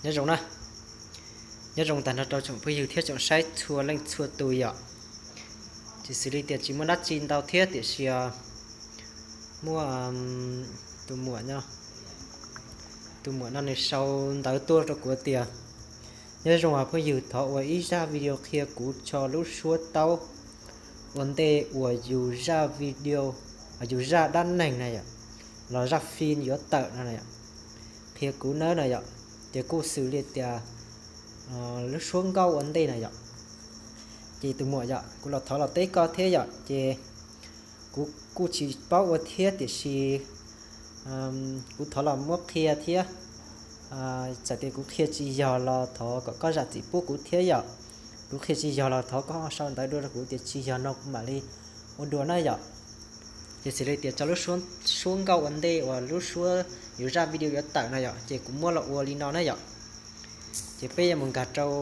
Nyob zoo na, nyob zoo tag nrho rau tsoom phooj ywg thiab tsoom saib txhua leej txhua tus yom. Tsis xws li tias tsis muaj dab tsi ntau thiab tiam sis muaj tus muam, tus muam no nws sau ntawv tuaj rau kuv tias, nyob zoo phooj ywg, thov ua ib zaj video qhia kuv tso lub suab taub ua ntej uas yus zaj video, yus zaj dab neeg na yom, los zaj fim yuav tawm no na yom, qhia kuv nawb no yom. Ces kuj xws li tias lub suab nkauj ua ntej na yom. Ces tus muam yom, kuv los thov los teb koj thiab yom, ces kuv kuj tsis paub ua thiab tiam sis kuv thov los muab qhia thiab. Txawm tias kuv qhia tsis yog los thov kom koj zam txim pub kuv thiab yom. Kuv qhia tsis yog los thov koj sau ntawv dua rau kuv tias tsis yog no kuv mam li ua dua na yom. Ces xws li tias tso lub suab nkauj ua ntej uas lub suab yus zaj video yuav tawm no yom, ces kuv muab los ua li no na yom. Ces peb yuav mus nkag rau,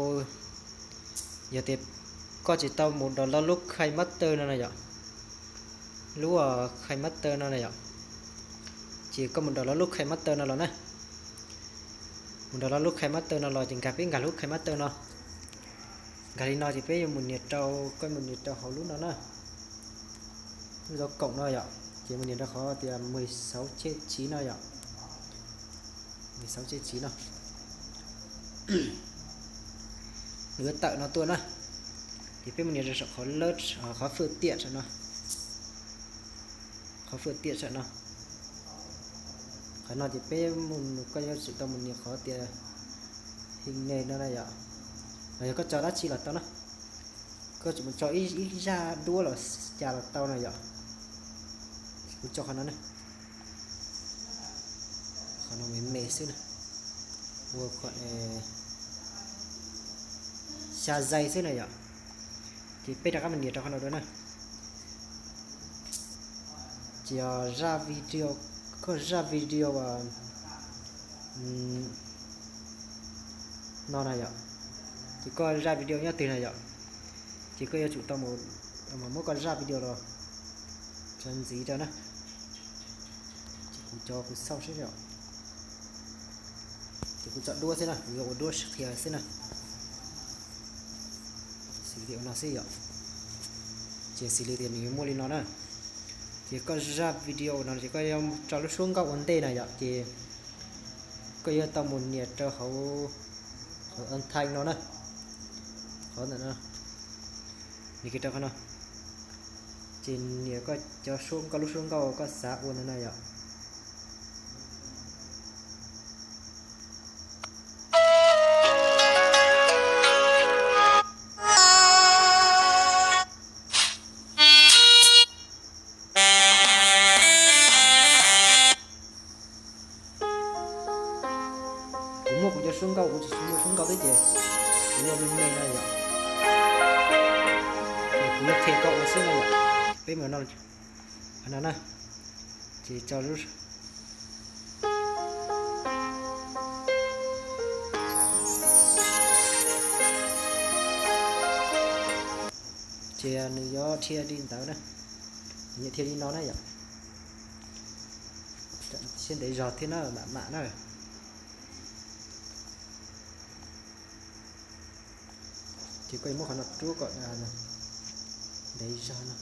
yog tias koj tsis tau mus download lub KineMaster no na yom, lub KineMaster no na yom, ces koj mus download lub KineMaster no los na. Mus download lub KineMaster no los ces nkag, peb nkag lub KineMaster no. Nkag li no ces peb yuav mus nias rau, koj mus nias rau hauv lub no na, lub zov koom no yom, ces mus nias rau qhov tias mười sáu trên chín no yom, mười sáu trên chín no. Nws yuav tawm no tuaj na, ces peb mus nias rau saum qhov lab, qhov fwj tiam saum no, qhov fwj tiam saum no. Qhov no ces peb mus, koj yuav tsum tau mus nias qhov tias hình nền no na yom, los yog koj tso dab tsi los tau na. Koj tsum mus tso ib zaj duab los cas los tau na yom. Kuv tso qhov no na, qhov no me me xwb na, ua qhov xya zais xwb na yom. Ces peb rov qab mus nias rau qhov no dua na. Ces zaj video, koj zaj video no na yom, ces koj zaj video nyob twg na yom, ces koj yuav tsum tau mus muab koj zaj video los tso ntxiv rau na. Ces kuv cov kuv xauj seb yom, ces kuv tso duab xwb na, kuv yuav ua duab qhia xwb na. Xws li no xwb yom, ces xws li tias nws yuav muaj li no na. Ces koj zaj video no ces koj yuav tso lub suab nkauj ua ntej na yom, ces koj yuav tau mus nias rau hauv, hauv an thai no na, qhov ntawm no, nias kiag rau qhov no, ces nias koj cov suab, koj lub suab nkauj koj xav ua ntawd na yom. Kuv muaj kuv cov suab nkauj, kuv tsis muaj suab nkauj thiab ces kuv yuav me me no yom. Kuv yuav qhia koj ua xwb no yom. Peb mus no, no na, ces tso lub, ces nws yuav dhia li ntawd na, nws yuav dhia li no na yom. Siab ntev zog thiab na, mam mam na. Ces koj yuav muab qhov no rub kom ntev zog no.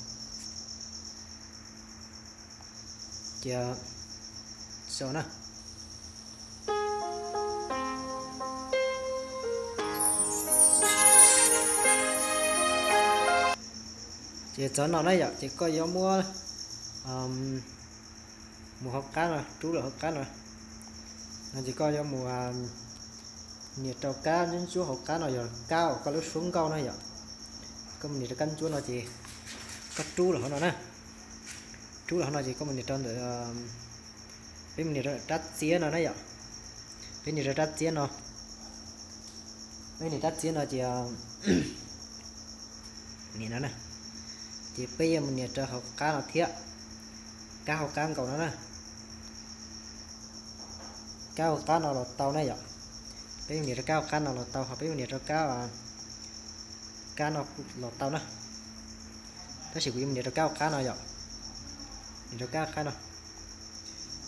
Ces so na. Ces txog no na yom, ces koj yuav muab mus hauv qab no, rub lawm hauv qab no. No ces koj yuav mus nias rau kab ntsuab ntsuab hauv qab no, yog kab uas koj lub suab nkauj na yom. Koj mus nias rau kab ntsuab no ces koj rub lawm hauv no na. Rub lawm hauv no ces koj mus nias rau ntawm, peb mus nias rau rab txiab no na yom. Peb nias rau rab txiab no, peb nias rab txiab no ces nias no na, ces peb yuav mus nias rau hauv qab no thiab, kab hauv qab nkaus no na. Kab hauv qab no los tau na yom. Peb mus nias rau kab hauv qab no los tau, ho peb mus nias rau kab, kab no los tau na. Tab sis kuv yuav mus nias rau kab hauv qab no yom. Nias rau kab hauv qab no.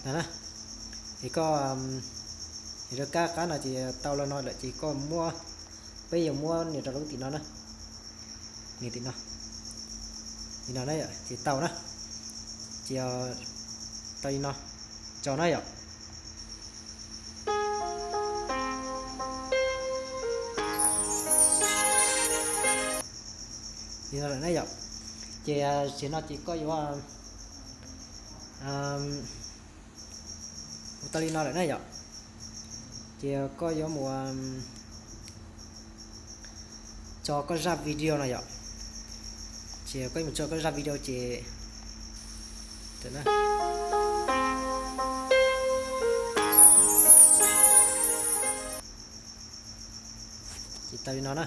No na, es koj Ces rau kab qab no ces tau los no lawm ces koj muab, peb yuav muab nias rau lub tim no na, nias tim no, tim no na yom, ces tau na, ces tau li no, tso na yom. Li no lawm na yom, ces tiam no ces koj yuav ua tau li no lawm na yom, ces koj yuav mus tso koj zaj video no yom, ces koj yuav mus tso koj zaj video ces ces tau li no na.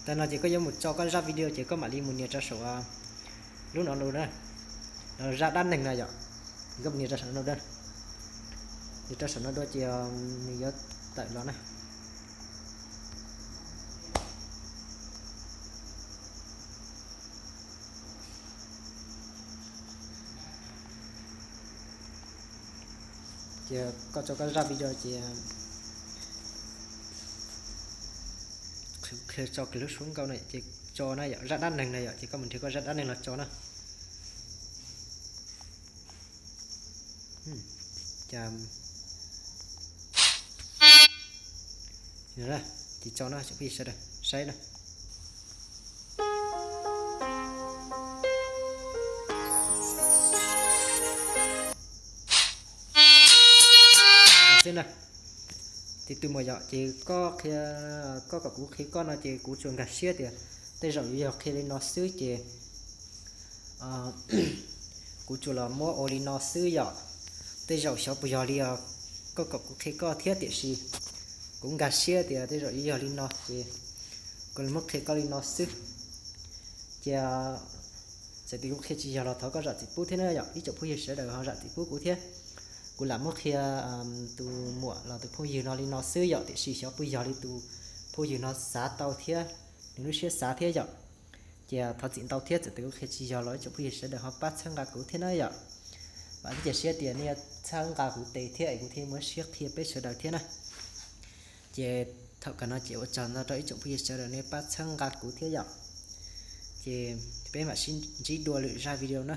Tau no ces koj yuav mus tso koj zaj video ces koj mam li mus nias rau saum lub no, no zaj dab neeg no yom, koj mus nias rau saum no, nias rau saum no dua ces nws yuav tawm los na. Ces koj tso koj zaj video ces qhia tso kiag lub suab nkauj no ces tso na yom, zaj dab neeg na yom, ces koj mus nrhiav koj zaj dab neeg los tso na. Ces tso na, sawv daws saib na. Xwb na, ces tus muam yom, ces koj qhia, koj kom kuv qhia koj no ces kuv tsuas nkag siab tias tej zaum yuav yog qhia li no xwb ces kuv tsuas los muab ua li no xwb yom. Tej zaum xyov puas yog li os, koj kom kuv qhia koj thiab tiam sis kuv nkag siab tias tej zaum yuav yog li no ces kuv los muab qhia koj li no xwb. Ces txawm tias kuv qhia tsis yog los thov koj zam txim pub thiab na yom, ib tsoom phooj ywg sawv daws ho zam txim pub kuv thiab. Kuv lam muab qhia tus muam los tus phooj ywg no li no xwb yom, tiam sis xyov puas yog li tus phooj ywg no xav tau thiab nws lub siab xav thiab yom. Ces thov txim ntau thiab, txawm tias kuv qhia tsis yog los ib tsoom phooj ywg sawv daws ho pab txhawb nqa kuv thiab na yom. Vam thiab cia siab tias nej yuav txhawb nqa kuv tes thiab es kuv thiaj muab siab qhia peb sawv daws thiab na. Ces thaum kawg no ces ua tsaug ntau rau ib tsoom phooj ywg sawv daws nej pab txhawb nqa kuv thiab yom. Ces peb mam sib ntsib dua lwm zaj video na.